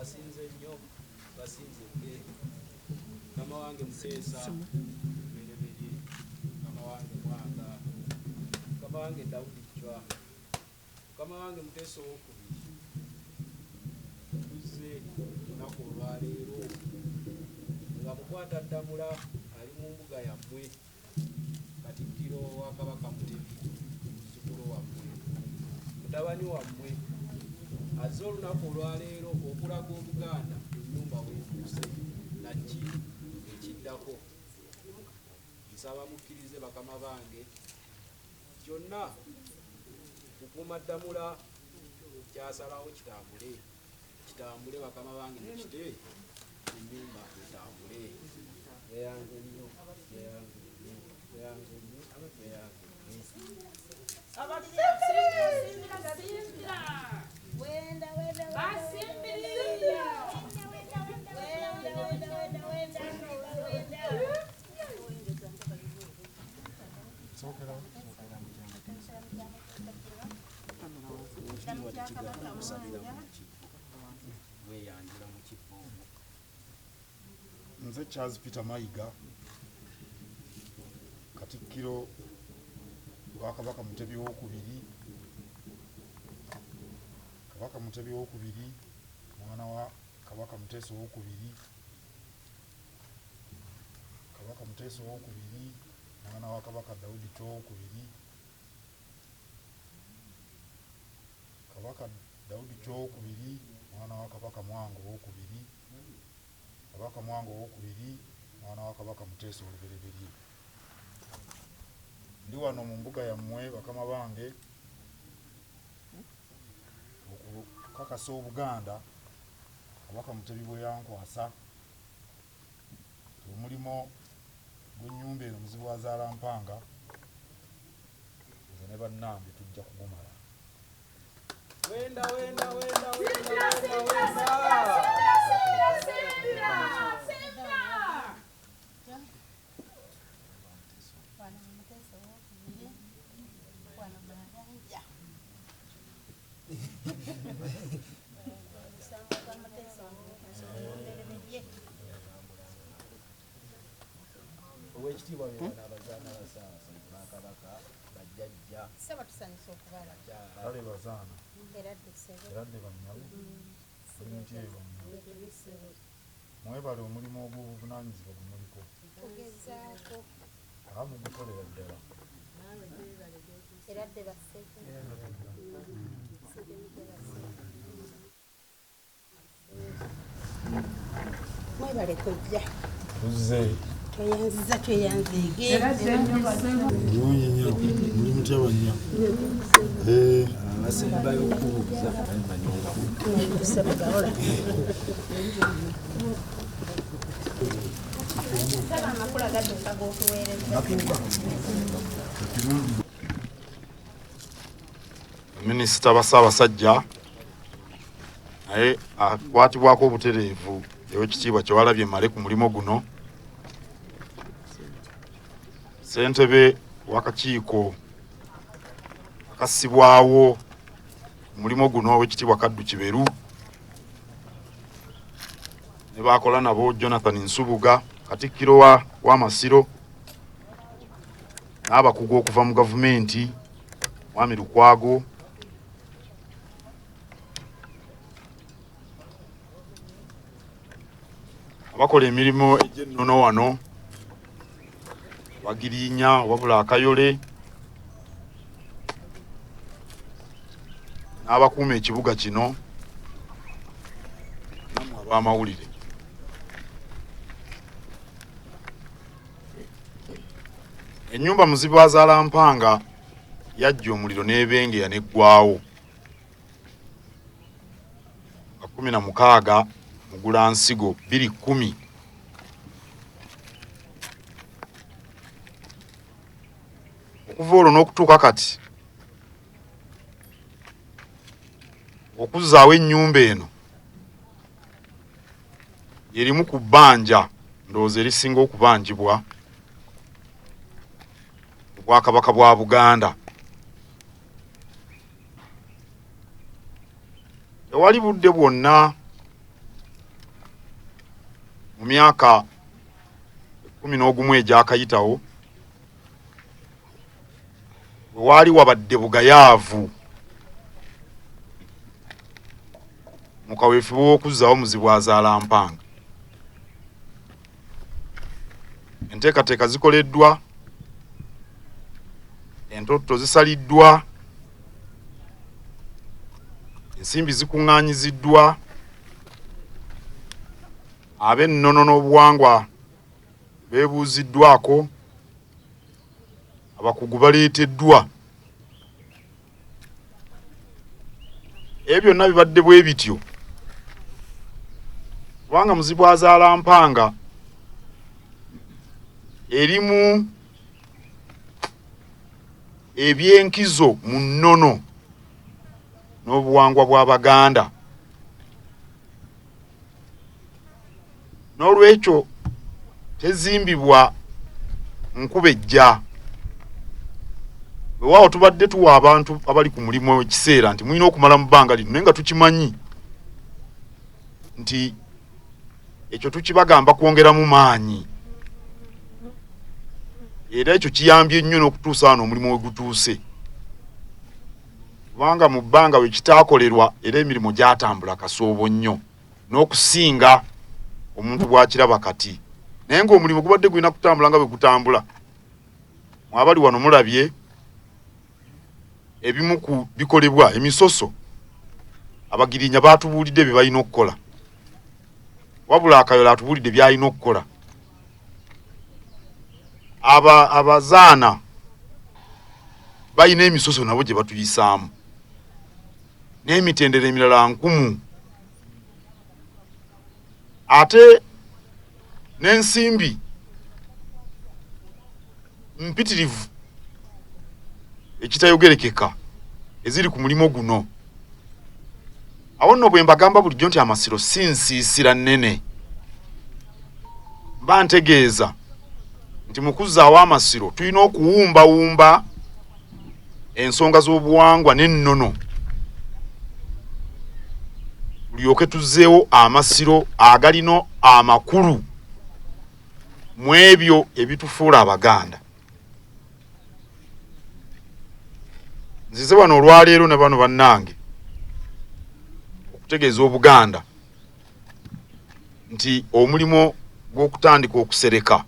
Basinze nnyo, basinzidde. Mukama wange Muteesa Mubereberye, mukama wange Mwanga, mukama wange Daudi Chwa, mukama wange Muteesa owokubiri, tuzze olunaku olwaleero nga Mukwataddamula ali mu mbuga yammwe, Katikkiro wa Kabaka Mutebi, muzzukulu wammwe, mutabani wammwe, azze olunaku olwaleero okulaga Obuganda ennyumba weetuuse na ki ekiddako. Nsaba mukkirize bakama bange kyonna Mukuumaddamula ky'asalawo kitambule. Kitambule bakama bange mukite ennyumba etambule. Tweyanze nnyo, tweyanze nnyo, tweyanze nnyo, tweyanze nnyo. Ekitiibwa tekigaana kusabira mu kibbo, mweyanjula mu kibbo omwo. Nze Charles Peter Mayiga, Katikkiro wa Kabaka Mutebi owokubiri. Kabaka Mutebi owokubiri mwana wa Kabaka Muteesa owokubiri. Kabaka Muteesa owokubiri mwana wa Kabaka Daudi Chwa owokubiri. Kabaka Daudi Chwa owokubiri mwana wa Kabaka Mwanga owokubiri. Kabaka Mwanga owokubiri mwana wa Kabaka Muteesa olubereberye. Ndi wano mu mbuga yammwe bakama bange okukakasa Obuganda Kabaka Mutebi bwe yankwasa omulimo gw'ennyumba eno Muzibu Azaala Mpanga, nze ne bannange tujja kugumala. Wenda, wenda, wenda, wenda, wenda, wenda. Wano mu Muteesa owokubiri, wano Mayanja. Omusango gwa Muteesa ow'olubereberye. Owekitiibwa be bano abazaana ba Ssaabasajja ba Kabaka, bajjajja, Ssebo tusanyuse okubalaba. bakyala. Kale bazaana. Era dde ssebo. Era dde bannyabo. Muli mutya eyo bannyabo? Tuli ssebo. Mwebale omulimu ogw'obuvunaanyizibwa gwe muliko. Tugezaako. Aba mugukolera ddala. Era dde bassebo. Mwebale kujja. Tuzze. Tweyanziza tweyanzeege. Bulungi nnyo. Muli mutya bannyabo? Eh. Abasembayo okubuuza bamanyi nga budde. Ssebo gawola. Ssebo amakula gadduka g'otuweereza. Minisita ba Ssaabasajja naye akwatibwako obutereevu owekitiibwa Kyewalabye Male ku mulimu guno. Ssentebe w'akakiiko akassibwawo ku mulimu guno owekitiibwa Kaddu Kiberu ne baakola nabo Jonathan Nsubuga, Katikkiro w'Amasiro n'abakugu okuva mu gavumenti, Mwami Lukwago, abakola emirimu egy'ennono wano Bagirinya wabula Akayole n'abakuuma ekibuga kino nammwe ab'amawulire. Ennyumba Muzibu Azaala Mpanga yajja omuliro n'ebengeya n'eggwawo nga 16 Mugulansigo 2010. Okuva olwo n'okutuuka kati okuzzaawo ennyumba eno erimu ku bbanja ndowooza erisinga okubanjibwa mu Bwakabaka bwa Buganda. Tewali budde bwonna Mu myaka 11 egyakayitawo we waali wabadde bugayaavu mu kaweefube w'okuzzaawo Muzibwazaala Mpanga. Enteekateeka zikoleddwa, entotto zisaliddwa, ensimbi zikuŋŋaanyiziddwa, ab'ennono n'obuwangwa beebuuziddwako, abakugu baleeteddwa. Ebyo byonna bibadde bwe bityo kubanga Muzibwazaala Mpanga erimu ebyenkizo mu nnono n'obuwangwa bw'Abaganda. N'olwekyo tezimbibwa nkuba ejja. Weewaawo tubadde tuwa abantu abali ku mulimu ekiseera nti mulina okumala mu bbanga lino, naye nga tukimanyi nti ekyo tukibagamba kwongeramu maanyi, era ekyo kiyambye nnyo n'okutuusa wano omulimu we gutuuse, kubanga mu bbanga we kitaakolerwa era emirimu gyatambula kasoobo nnyo n'okusinga omuntu bw'akiraba kati, naye ng'omulimu gubadde gulina kutambula nga bwe gutambula. Mwabali wano mulabye ebimu ku bikolebwa, emisoso abagirinya baatubuulidde bye balina okukola, wabula Akayola atubuulidde by'alina okukola. Abazaana balina emisoso nabo gye batuyisaamu n'emitendera emirala nkumu, ate n'ensimbi mpitirivu ekitayogerekeka eziri ku mulimu guno. Awo nno bwe mbagamba bulijjo nti amasiro si nsiisira nnene, mba ntegeeza nti mu kuzzaawo amasiro tulina okuwumbawumba ensonga z'obuwangwa n'ennono tulyoke tuzzeewo amasiro agalina amakulu mu ebyo ebitufuula Abaganda. Nzize wano olwaleero ne bano bannange okutegeeza Obuganda nti omulimu gw'okutandika okusereka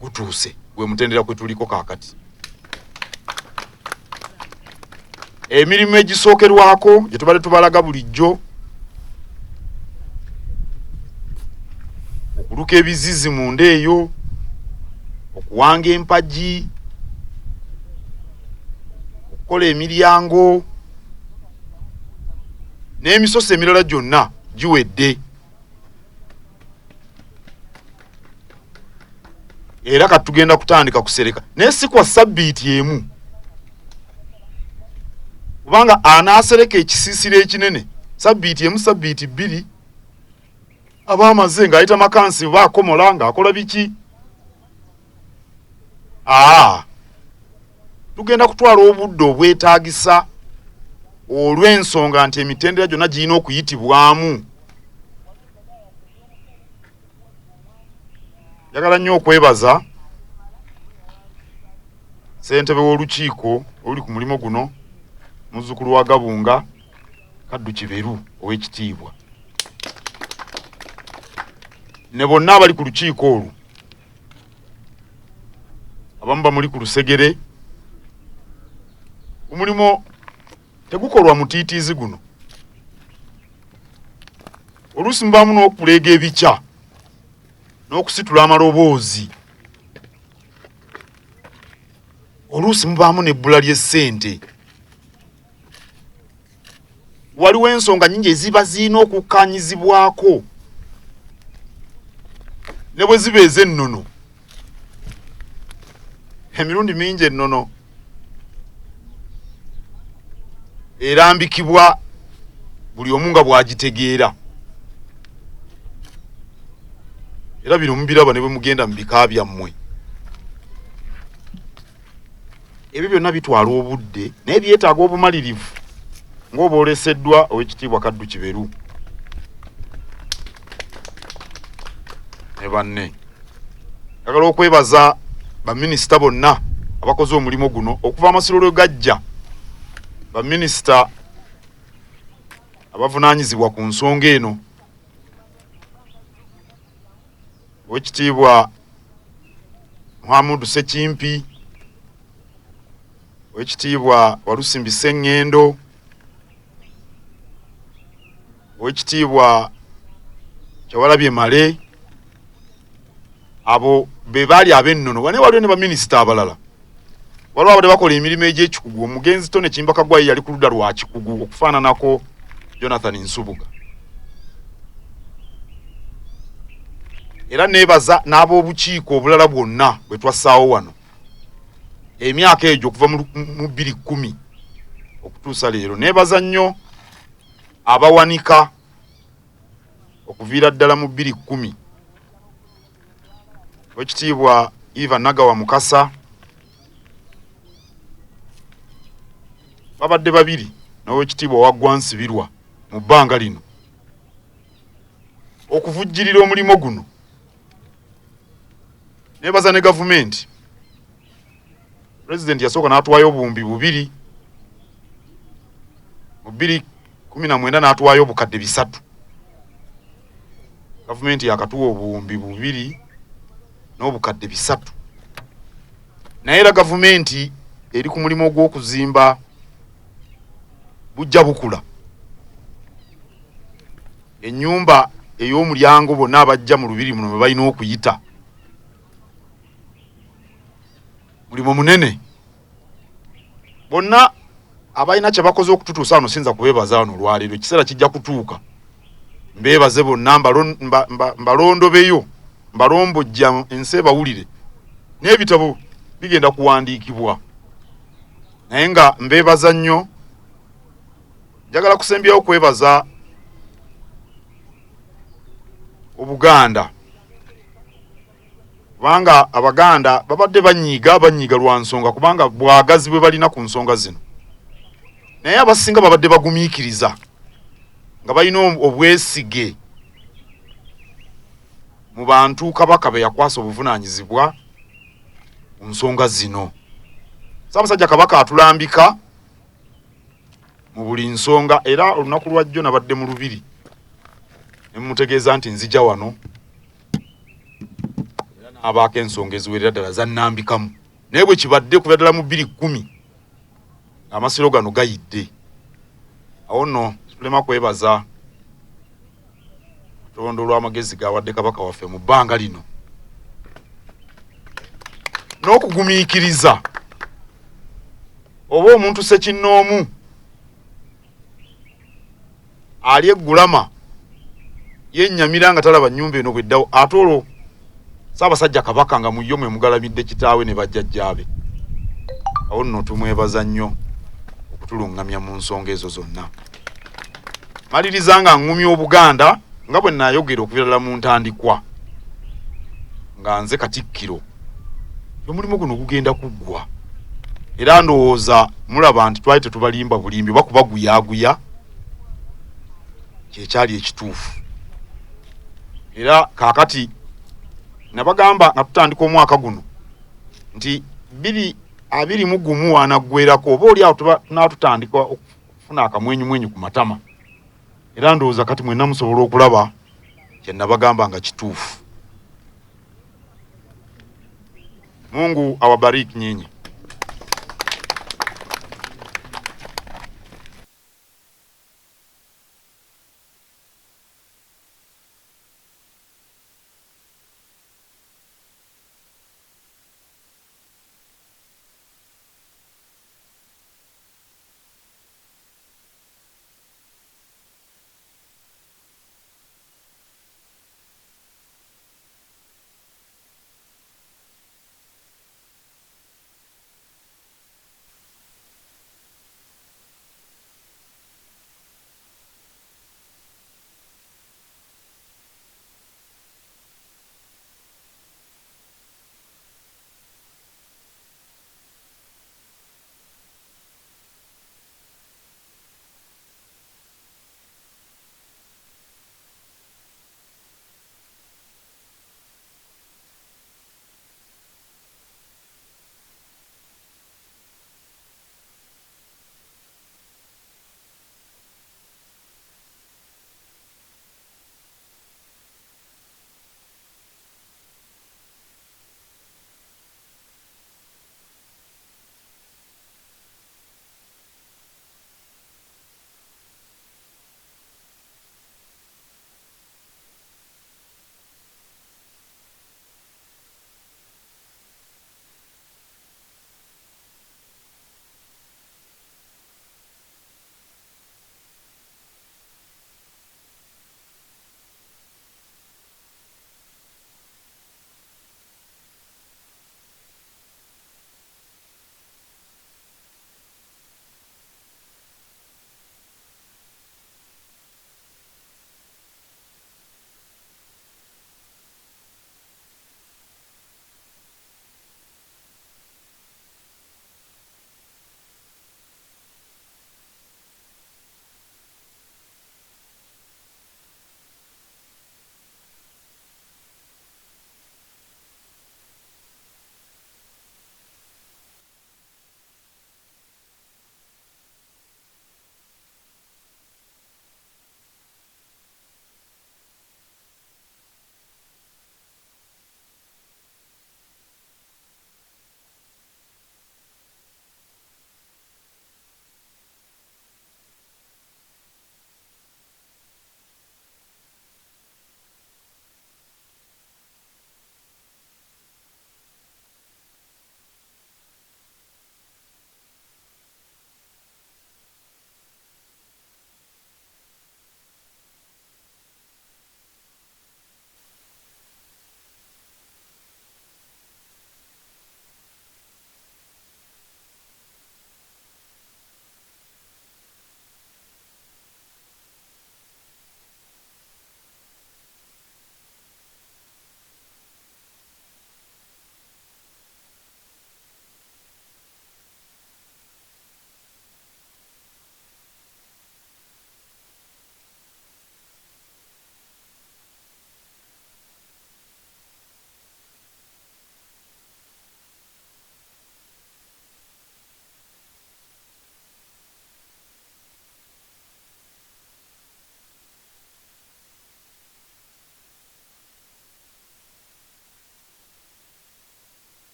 gutuuse, gwe mutendera kwe tuliko kaakati. Emirimu egisookerwako gye tubadde tubalaga bulijjo, okuluka ebizizi munda eyo, okuwanga empagi, okukola emiryango n'emisoso emirala gyonna giwedde. Era kati tugenda kutandika kusereka, naye si kwa sabbiiti emu, kubanga anaasereka ekisiisira ekinene sabbiiti emu, sabbiiti bbiri, aba amaze ng'ayita makansi oba akomola ng'akola biki. Tugenda kutwala obudde obwetaagisa olw'ensonga nti emitendera gyonna girina okuyitibwamu. Njagala nnyo okwebaza ssentebe w'olukiiko oluli ku mulimu guno, muzzukulu wa Gabunga Kaddu Kiberu ow'ekitiibwa, ne bonna abali ku lukiiko olwo. Abamu bamuli ku lusegere. Omulimu tegukolwa mutiitiizi guno, oluusi mubaamu n'okuleega ebikya n'okusitula amaloboozi, oluusi mubaamu n'ebbula ly'essente. Waliwo ensonga nnyingi eziba zirina okukkaanyizibwako ne bwe ziba ez'ennono. Emirundi mingi ennono erambikibwa buli omu nga bw'agitegeera, era bino mubiraba ne bwe mugenda mu bika byammwe. Ebyo byonna bitwala obudde, naye byetaaga obumalirivu ng'obwoleseddwa Oweekitiibwa Kaddu Kiberu. Ne banne. Njagala okwebaza baminisita bonna abakoze omulimu guno okuva amasiro lwe gajja, baminisita abavunaanyizibwa ku nsonga eno, Oweekitiibwa Muhamudu Ssekimpi, Oweekitiibwa Walusimbi Sseŋŋendo, Oweekitiibwa Kyewalabye Male, abo be baali ab'ennono. Naye waliwo ne baminisita abalala, waliwo abadde bakola emirimu egy'ekikugu. Omugenzi Tone Kiyimba Kaggwa ye yali ku ludda lwa kikugu okufaananako Jonathan Nsubuga. Era neebaza n'ab'obukiiko obulala bwonna bwe twassaawo wano emyaka egyo okuva mu 2010 okutuusa leero. Neebaza nnyo abawanika okuviira ddala mu 2010, Oweekitiibwa Eva Nagawa Mukasa, babadde babiri, n'Oweekitiibwa Waggwa Nsibirwa mu bbanga lino okuvujjirira omulimu guno. Neebaza ne gavumenti. Pulezidenti yasooka n'atuwaayo 2000, mu 2019 n'atuwaayo 300,000. Gavumenti yakatuwa 2300, naye era gavumenti eri ku mulimu ogw'okuzimba bujja bukula ennyumba ey'omulyango bonna abajja mu lubiri muno mwe balina okuyita. Mulimu munene. Bonna abalina kye bakoze okututuusa wano siyinza kubeebaza wano olwaleero, ekiseera kijja kutuuka mbeebaze bonna, mbalondobeyo, mbalombojja ensi ebawulire, n'ebitabo bigenda kuwandiikibwa, naye nga mbeebaza nnyo. Njagala kusembyawo kwebaza Obuganda, kubanga Abaganda babadde banyiiga, banyiiga lwa nsonga, kubanga bwagazi bwe balina ku nsonga zino, naye abasinga babadde bagumiikiriza nga balina obwesige mu bantu Kabaka be yakwasa obuvunaanyizibwa ku nsonga zino. Ssaabasajja Kabaka atulambika mu buli nsonga, era olunaku lwajjo nabadde mu lubiri ne mmutegeeza nti nzija wano, era n'abaako ensonga eziwerera ddala zannambikamu. Naye bwe kibadde kuva ddala mu 2010 amasiro gano gayidde. Awo nno tulema kwebaza Katonda olw'amagezi g'awadde Kabaka waffe mu bbanga lino n'okugumiikiriza. Oba omuntu ssekinnoomu ali eggulama yennyamira nga talaba nnyumba eno bweddawo, ate olwo Ssaabasajja Kabaka nga mu yo mwe mugalamidde kitaawe ne bajjajjaabe. Awo nno tumwebaza nnyo okutulungamya mu nsonga ezo zonna. Maliriza nga ngumya Obuganda nga bwe nayogera okuviira ddala mu ntandikwa nga nze Katikkiro, omulimu guno gugenda kuggwa, era ndowooza mulaba nti twali tetubalimba bulimbi oba kubaguyaaguya, kyekyali ekituufu. Era kaakati nabagamba nga tutandika omwaka guno nti 2021 wanaggwerako, oba oli awo tunaatutandika okufuna akamwenyumwenyu ku matama, era ndowooza kati mwenna musobola okulaba kye nabagamba nga kituufu. Mungu awabariki nyinyi.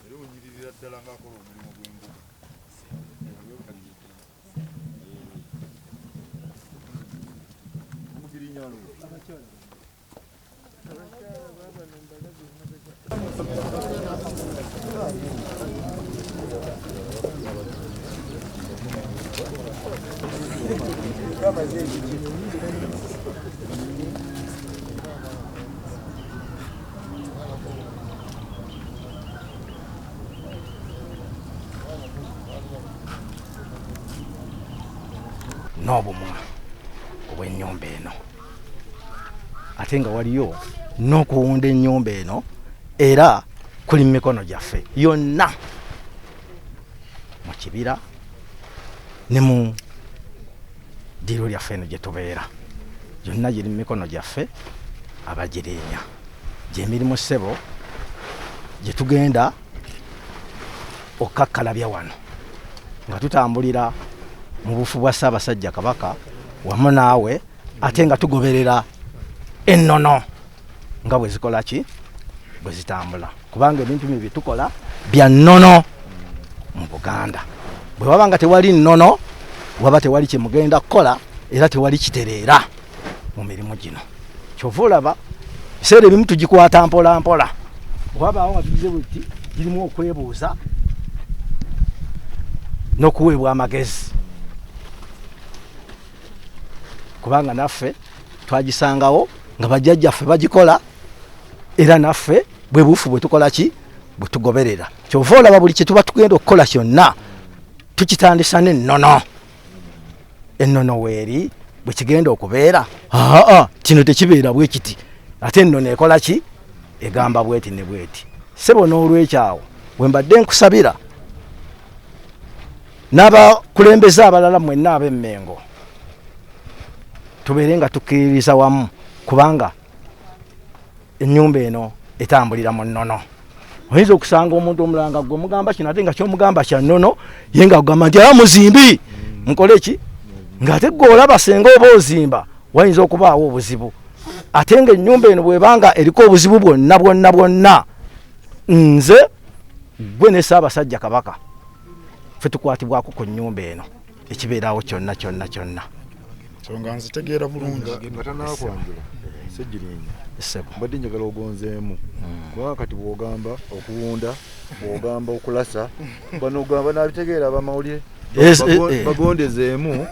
Era onyiririra ddala ng'akola omulimu gw'embuga. N'obumwa obw'ennyumba eno, ate nga waliyo n'okuwunda ennyumba eno era kuli mu mikono gyaffe yonna mu kibira ne mu ddiiro lyaffe eno gye tubeera, gyonna giri mu mikono gyaffe abagiriinya. Gy'emirimu ssebo gye tugenda okukakkalabya wano nga tutambulira mu bufu bwa Ssaabasajja Kabaka wamu naawe, ate nga tugoberera ennono nga bwe zikola ki, bwe zitambula, kubanga ebintu bino bye tukola bya nnono mu Buganda. Bwe waba nga tewali nnono, waba tewali kye mugenda kukola era tewali kitereera mu mirimu gino. Kyova olaba ebiseera ebimu tugikwata mpola mpola, wabaawo nga tugize bwe tuti, girimu okwebuuza n'okuweebwa amagezi, kubanga naffe twagisangawo nga bajjajjaffe bagikola, era naffe bwe buufu bwe tukola ki, bwe tugoberera. Kyova olaba buli kye tuba tugenda okukola kyonna tukitandisa n'ennono. Ennono weeri bwe kigenda okubeera, aa kino tekibeera bwe kiti, ate ennono ekola ki, egamba bweti ne bweti. Ssebo n'olwekyo awo we mbadde nkusabira n'abakulembeze abalala mwenna ab'Emmengo tubeere nga tukkiririza wamu, kubanga ennyumba eno etambulira mu nnono. Oyinza okusanga omuntu omulala nga gwe omugamba kino ate nga ky'omugamba kya nnono, ye nga agamba nti aa muzimbi nkole ki, ng'ate gwe olaba senga oba ozimba wayinza okubaawo obuzibu, ate ng'ennyumba eno bw'ebanga eriko obuzibu bwonna bwonna bwonna, nze gwe ne Ssaabasajja Kabaka ffe tukwatibwako ku nnyumba eno ekibeerawo kyonna kyonna kyonna. Nsonga nzitegeera bulungi. Nga tannakwanjula Ssegirinya, Ssebo. mbadde njagala ogonzeemu, kubanga kati bw'ogamba okuwunda, bw'ogamba okulasa, bano ogamba nabitegeera abamawulire bagondezeemu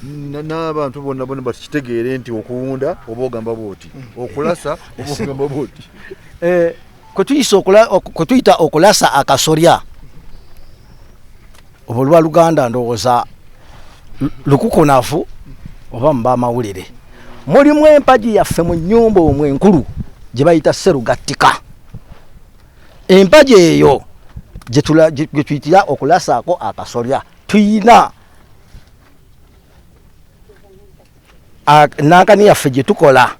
n'abantu bonna bonna bakitegeere nti okuwunda oba ogamba bw'oti, okulasa oba ogamba bw'oti. Kwe tuyita okulasa akasolya, obwo luba Luganda ndowooza lukukunafu oba mu bamawulire. Mulimu empagi yaffe mu nnyumba omwo enkulu gye bayita sserugattika. Empagi eyo gye tuyitira okulasaako akasolya, tuyina nankani yaffe gye tukola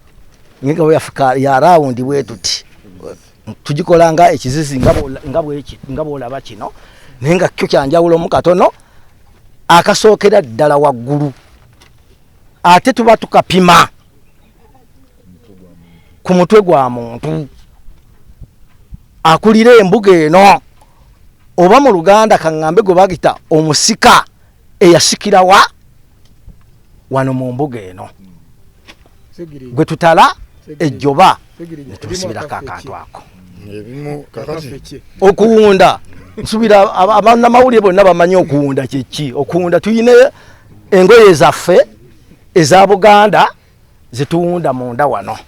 ng'engabo yaffe ya raawundi bwe tuti, tugikola nga ekizizi nga bw'olaba kino, naye nga kyo kyanjawulomu katono, akasookera ddala waggulu, ate tuba tukapima ku mutwe gwa muntu akulira embuga eno, oba mu Luganda kaŋŋambe gwe bagita omusika eyasikirawa wano mu mbuga eno, gwe tutala ejjoba ne tumusibirako akantu ako. Ebimu kakati okuwunda, nsubira abannamawulire bonna bamanyi okuwunda kyeki. Okuwunda tuyina engoye zaffe eza Buganda zetuwunda munda wano.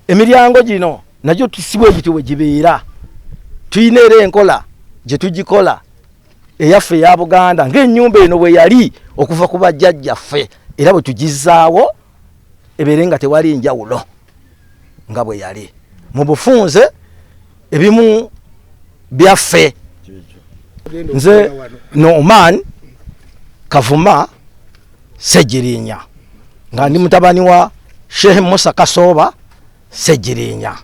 Emiryango gino nagyo tusibwa egiti we gibeera. Tulina era enkola gye tugikola eyaffe eya Buganda ng'ennyumba eno bwe yali okuva ku bajjajjaffe, era bwe tugizzaawo ebeere nga tewali njawulo nga bwe yali. Mu bufunze ebimu byaffe. Nze Noman Kavuma Ssegirinya, nga ndi mutabani wa Sheikh Musa Kasooba Ssegirinya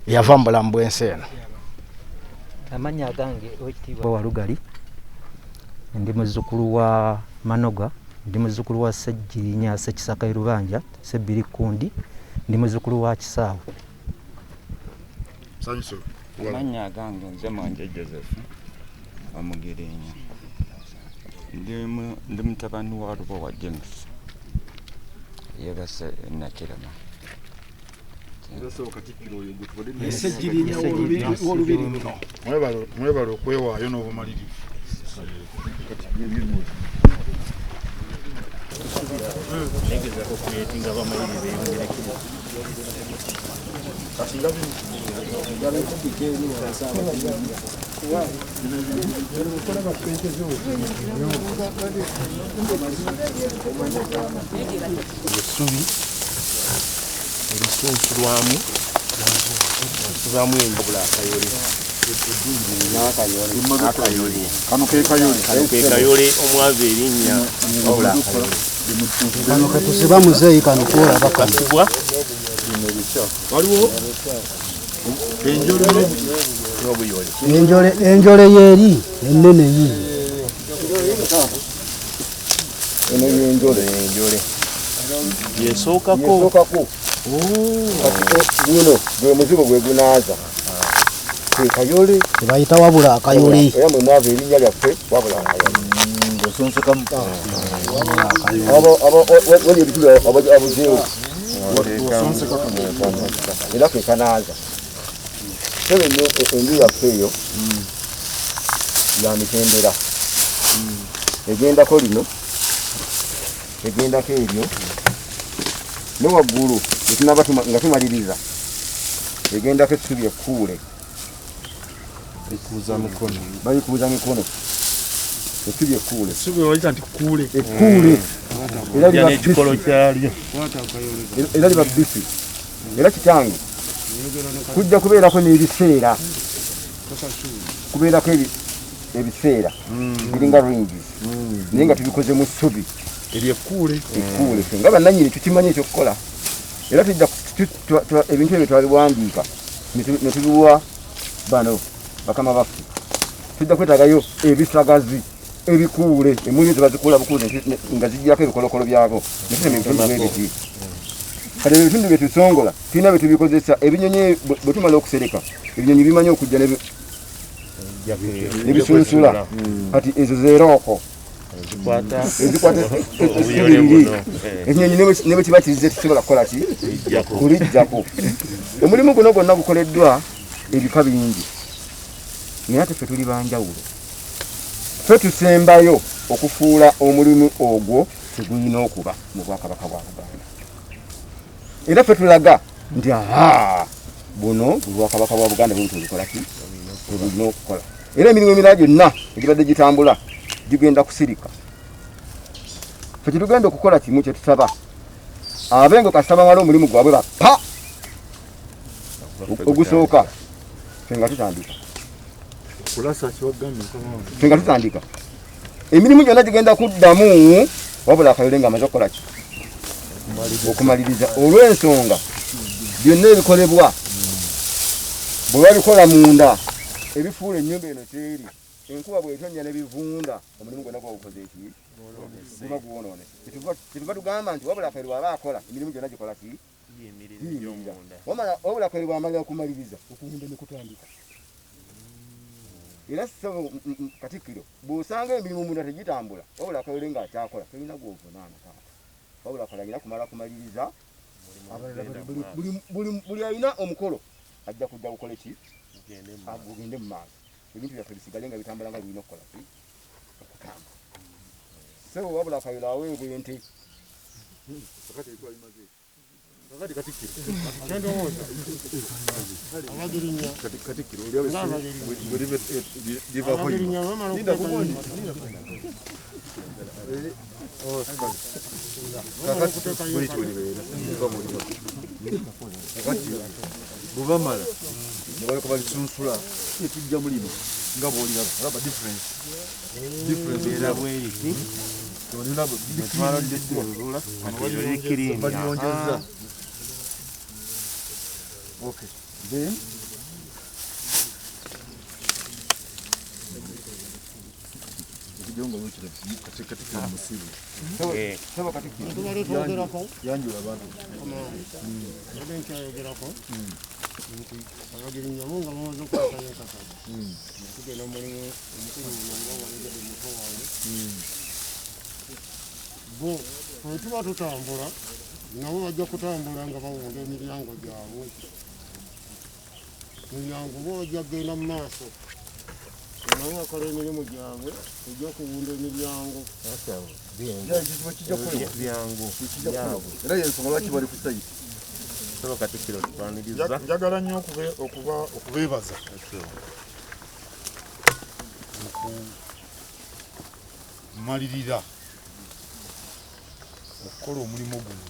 eyava mu bulamu bw'ensi eno. Amannya agange Oweekitiibwa Walugali, ndi muzzukulu wa Manoga, ndi muzzukulu wa Ssegirinya Ssekisaka e Lubanja, Ssebbiri Kkundi, ndi muzzukulu wa Kisaawe. Amannya agange nze Mwanje Joseph Omugirinya, ndi mutabani wa Lubowa James yeebase Nakirema. Ssegirinya w'olubiri luno. Mwebale okwewaayo n'obumalirivu. Essubi erisunsulwamu sibaamu enjabula akayole Kano ke kayole. Ke kayole omwava erinnya wabula akayole. Kano ketusiba muzeeyi kano kwolaba kano. Kasibwa. Waliwo enjole n'obuyole. Enjole yeeri ennene yiiyo. Eno y'enjole. Enjole. Yesookako. Yesookako. Kati guno gwe muzigo gwe gunaaza. Ke kayole. Tebayita wabula akayole. Era mwe mwava erinnya lyaffe wabula akayole. Osonsekamu. Abo wali ebituli abuzeewo. Era ke kanaaza. Sebe enju yaffe eyo ya mitendera. Egendako lino, egendako eryo, ne waggulu etunaba nga tumaliriza egendako essubi ekkuule. Balikuuza mikono. Balikuuza mikono. Essubi ekkuule. Essubi bayita nti kkuule. Ekkuule. Era liba n'ekikolo kyalyo. Era liba bbisi. Era kitange kujja kubeerako n'ebiseera. Kubeerako ebiseera biringa rings. Naye nga tubikoze mu ssubi. Eryo ekkuule. Ekkuule. Nga bannannyini tukimanyi ekyokukola. Era tujja ebintu ebyo twabiwandiika ne tubiwa bano bakama baffe. Tujja kwetaagayo ebisagazi ebikuule, emmunye ze bazikuula bukuuze nga ziggyako ebikolokolo byabo ne tutema ebitundu bw'ebiti. Kati ebyo ebitundu bye tusongola tulina bye tubikozesa. Ebinyonyi bwe tumala okusereka, ebinyonyi bimanyi okujja ne bisunsula. Kati ezo zeerooko ezikwata essubi liri. Ekinyonyi ne bwe kiba kizze tekisobola kukola ki? Kulijjako. Omulimu guno gwonna gukoleddwa ebika bingi, naye ate ffe tuli banjawulo. Ffe tusembayo okufuula omulimu ogwo tegulina okuba mu Bwakabaka bwa Buganda. Era ffe tulaga nti aha, buno Bwakabaka bwa Buganda bwe butulikola ki? Bwe bulina okukola. Era emirimu emirala gyonna egibadde gitambula gigenda kusirika. Ffe kyetugenda okukola kimu kye tusaba, abengo kasita bamala omulimu gwabwe bapa ogusooka, ffe nga tutandika. Ffe nga tutandika emirimu gyonna gigenda kuddamu, wabula akayole ng'amaze okukola ki? Okumaliriza. Olw'ensonga byonna ebikolebwa bwe babikola munda ebifuula ennyumba eno kyeri, enkuba bw'etonnya ne bivunda, omulimu gwonna guba gukoze ki? Guba gwonoonese. Kyetuva tugamba nti wabula akayole bw'aba akola emirimu gyonna gikola ki? Giyimirira. Wabula akayole bw'amala okumaliriza okuwunda ne kutandika. Era ssebo Katikkiro, bw'osanga emirimu munda tegitambula, wabula akayole ng'akyakola tolina gw'ovunaana taata. Wabula akayole alina kumala kumaliriza, abalala buli alina omukolo ajja kujja gukole ki? Gugende mu maaso. Ebintu byaffe bisigale nga bitambula nga birina okukola ki? Okutambula. Ssebo wabula akayole aweebwa ente. Kyendowooza Abagirinya Abagirinya bamala okuteekayo bwebamala ne balyoka balisunsula netujja mulino nga bwoliraba olaba difference difference Era bweriti baliyongeza. Okay, then Tubadde twogerako yanjula abantu. Mbadde nkyayogerako nti Abagirinya bo nga bamaze okukwatayo ettaka, tugenda mu mulimu omukulu guno nga wayogedde muto wange. Bo bwe tuba tutambula nabo bajja kutambula nga bawunda emiryango gyabwe, miryango bo bajja kugenda mu maaso nabo bakola emirimu gyabwe egy'okuwunda emiryango. Byangu. Era yensonga lwaki bali ku site. Katikkiro, tukwaniriza. Njagala nnyo okubeebaza okumalirira okukola omulimu guno.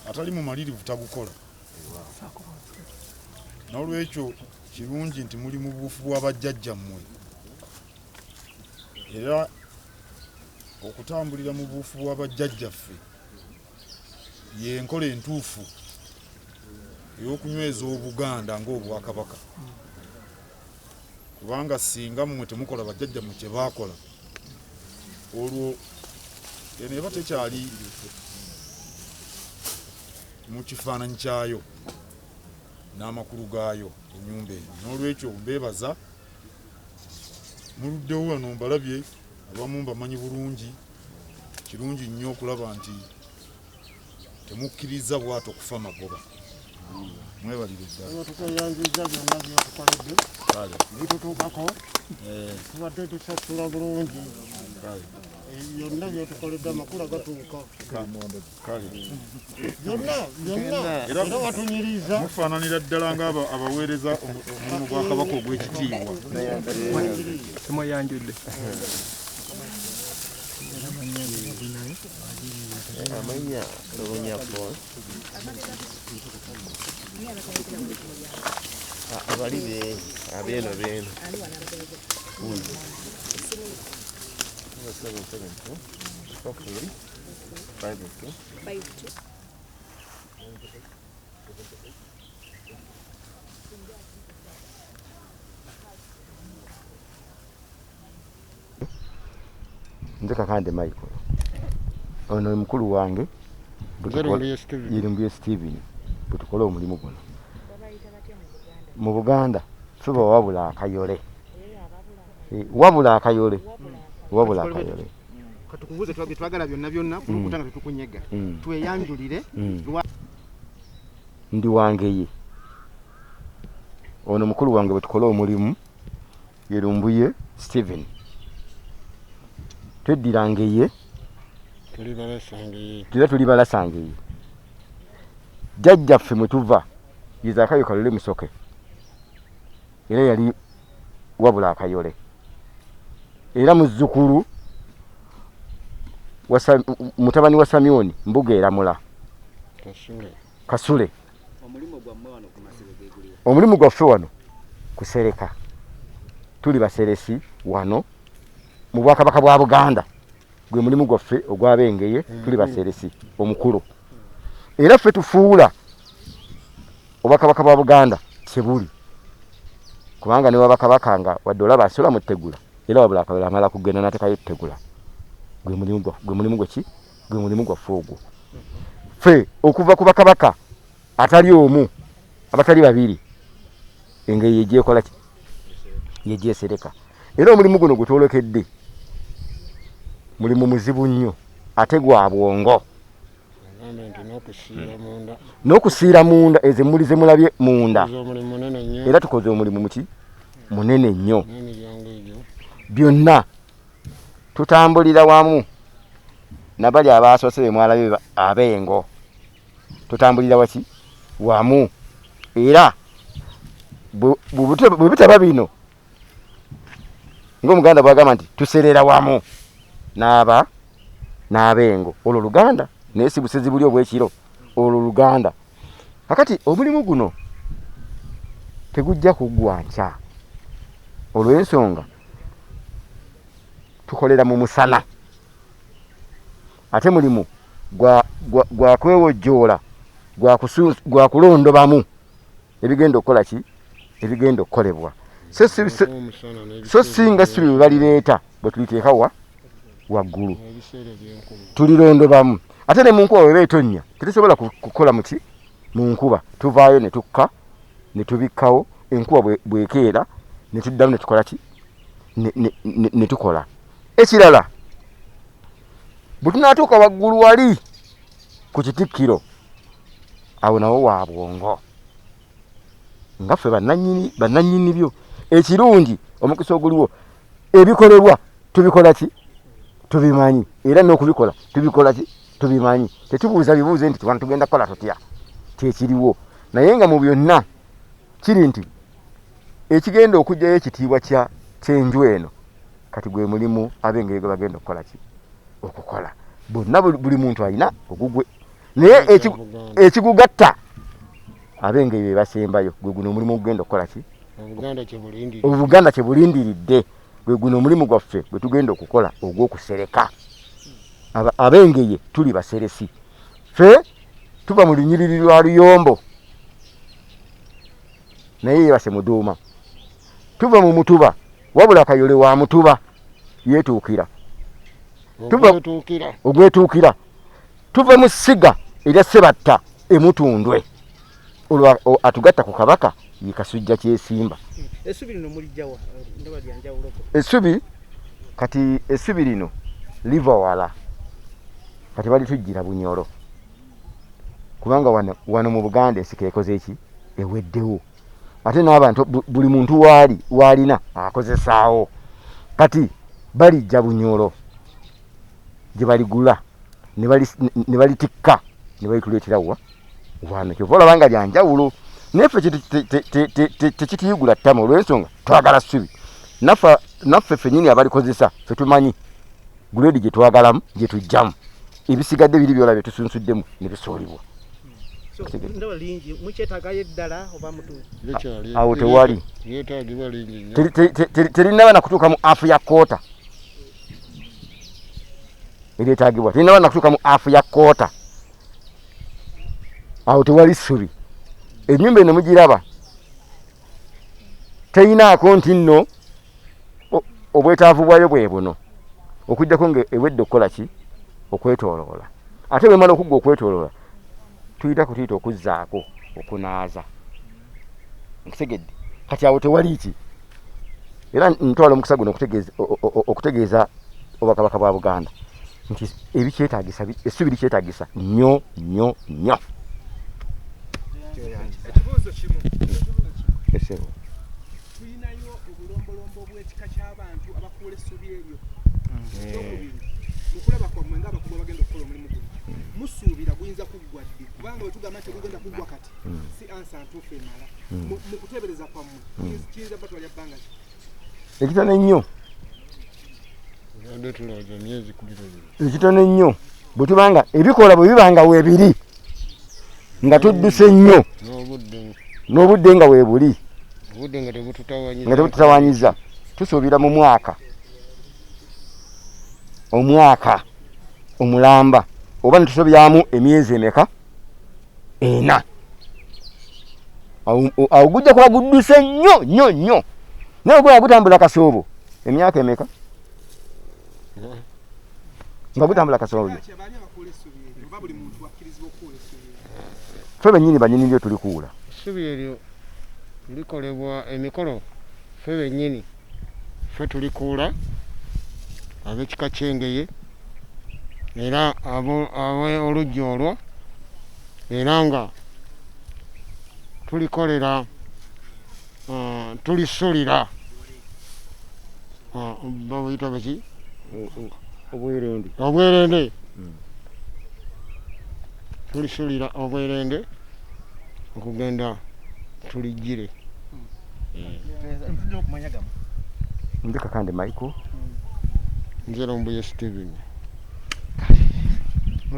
Atali mumalirivu tagukola. N'olwekyo kirungi nti muli mu buufu bwa bajjajjammwe, era okutambulira mu buufu bwa bajjajjaffe y'enkola entuufu ey'okunyweza Obuganda ng'Obwakabaka, kubanga singa mmwe temukola bajjajjammwe kye baakola, olwo eno eba tekyali mu kifaananyi kyayo n'amakulu gaayo ennyumba eno. N'olwekyo mbeebaza, muluddewo wano mbalabye, abamu mbamanyi bulungi. Kirungi nnyo okulaba nti temukkiriza bwato kufa magoba. Mwebalire ddala. Aba tukweyanziza byonna byotukoledde bitutuukako, tubadde tusasula bulungi byonna byotukoledde, amakula gatuuka byonna byonna, era watunyiriza. Mufaananira ddala nga abaweereza omulimu gwa Kabaka ogw'ekitiibwa. Temweyanjudde. Amannya Lubunya Paul. Abali be abeeno beeno. 0772 43 52. Nze Kakande Michael, ono ye mukulu wange. Nze Steven. Yerumbuye Steven. Bwe tukola omulimu guno mu Buganda, ffe bawabula akayole. Wabula akayole, wabula akayole. Katukubuuze bye twagala byonna byonna kulukuta nga tetukunyega. Tweyanjulire. Ndi wangeye, ono mukulu wange bwe tukola omulimu Yerumbuye Steven, tweddira Ngeye. Tuli balasangeye. Era tuli balasangeye. Jjajjaffe mwe tuva ye Zakayo Kalole Musoke, era yali wabula akayole, era muzzukulu wa mutabani wa Samyoni Mbuga Eramula. Kasule. Kasule. Omulimu gwammwe wano ku masiro geguliwa? Omulimu gwaffe wano kusereka, tuli baseresi wano mu Bwakabaka bwa Buganda, gwe mulimu gwaffe ogw'Abengeye, tuli baseresi omukulu, era ffe tufuula Obwakabaka bwa Buganda kyebuli, kubanga ne waba kabaka nga wadde olaba asula mu ttegula, era wabula akawera amala kugenda n'atekayo ttegula. Gwe mulimu gwe mulimu gwe ki gwe mulimu gwaffe ogwo. Ffe okuva ku bakabaka atali omu, abatali babiri, engeri yegyekola ki yegyesereka, era omulimu guno gwe twolekedde mulimu muzibu nnyo ate gwa bwongo. Agambe nti n'okusiira munda. N'okusiira munda, ezo emmuli ze mulabye munda. Tukoze omulimu munene nnyo. Era tukoze omulimu muki munene nnyo. N'emiryango egyo. Byonna tutambulira wamu nabali abasoose be mwalabye, Abengo. Tutambulira waki wamu. Era bwe bitaba bino ng'Omuganda bw'agamba nti tuserera wamu n'aba n'abengo, olwo Luganda naye si busezi buli obw'ekiro, olwo Luganda. Kakati omulimu guno tegujja kuggwa nkya olw'ensonga tukolera mu musana, ate mulimu gwa kwewojjoola, gwa kulondobamu ebigenda okukola ki, ebigenda okukolebwa. So singa essubi bwe balireeta bwe tuliteeka wa waggulu tulilondobamu, ate ne mu nkuba bweba etonnya tetusobola kukola muki mu nkuba, tuvaayo ne tukka ne tubikkawo, enkuba bwekeera ne tuddamu ne tukola ki, ne tukola. Ekirala bwe tunaatuuka waggulu wali ku kitikkiro, awo nawo wa bwongo nga ffe bannannyini byo. Ekirungi omukisa oguliwo, ebikolebwa tubikola ki, tubimanyi, era n'okubikola tubikola ki, tubimanyi. Tetubuuza bibuuze nti wano tugenda kukola tutya, kyekiriwo. Naye nga mu byonna kiri nti ekigenda okuggyayo ekitiibwa ky'enju eno kati gwe mulimu ab'engeri gwe bagenda okukola ki, okukola. Bonna buli muntu alina ogugwe, naye ekigugatta ab'engeri be basembayo gwe guno omulimu ogugenda okukola ki, Obuganda kye bulindiridde, gwe guno omulimu gwaffe gwe tugenda okukola ogw'okusereka. Ab'engeye tuli baseresi, ffe tuva mu lunyiriri lwa Luyombo naye yeebase Muduuma, tuva mu Mutuba wabula Kayole wa Mutuba yeetuukira ogwetuukira, tuva mu ssiga erya Ssebatta e Mutundwe, olwo atugatta ku Kabaka ye Kasujja Kyesimba. Essubi lino mulijjawa? Ndaba lya njawuloko. Essubi kati essubi lino liva wala, kati balitujjira Bunyoro, kubanga wano mu Buganda ensiko ekoze ki, eweddewo, ate n'abantu buli muntu waali waalina akozesaawo. Kati balijja Bunyoro gye baligula ne balitikka ne balituleetera wa wano. Kyova olaba nga lya njawulo, naye ffe tekituyigula ttama olw'ensonga twagala ssubi. Naffe ffennyini abalikozesa ffe tumanyi guleedi gye twagalamu gye tujjamu, ebisigadde biri byolabye tusunsuddemu ne bisuulibwa. Awo tewali terinnaba na kutuuka mu afu ya kkoota eryetaagibwa, terinnaba na kutuuka mu afu ya kkoota. Awo tewali ssubi. Ennyumba eno mugiraba teyinaako nti nno obwetaavu bwayo bwe buno, okuggyako nga ewedde okukola ki, okwetooloola. Ate bwemala okuggwa okwetooloola tuyita kutuyita okuzzaako okunaaza. Nkitegedde? Kati awo tewali ki. Era ntwala omukisa guno okutegeeza Obwakabaka bwa Buganda nti ebikyetaagisa, essubi likyetaagisa nnyo nnyo nnyo. Ekibuuzo kimu. Esebo. Tulinayo obulombolombo bw'ekika ky'abantu abakuula essubi eryo. Ekyokubiri, mu kulaba kwammwe ng'abakugu abagenda okukola omulimu guno, musuubira guyinza kuggwa ddi? Kubanga bwe tugamba nti tegugenda kuggwa kati, si ansa ntuufu emala. Mu kuteebereza kwammwe, kiyinza batwalira bbanga ki? Ekitono ennyo. Ekitono ennyo bwe tubanga ebikola bwe biba nga weebiri nga tudduse nnyo n'obudde nga weebuli nga tebututawanyiza, tusuubira mu mwaka omwaka omulamba oba netusobyamu emyezi emeka ena, awo gujja kuba gudduse nnyo nnyo nnyo. Naye gwe gutambula kasoobo emyaka emeka nga gutambula kasoobo, ffe bennyini bannyini lyo tulikuula essubi eryo likolebwa emikolo, ffe bennyini ffe tulikuula ab'ekika ky'Engeye era ab'oluggya olwo, era nga tulikolera tulisulira babuyita baki, obwerende, obwerende. Tulisulira obwerende okugenda tulijjire. Nze Kakande Michael. Nze Lumbuye Steven.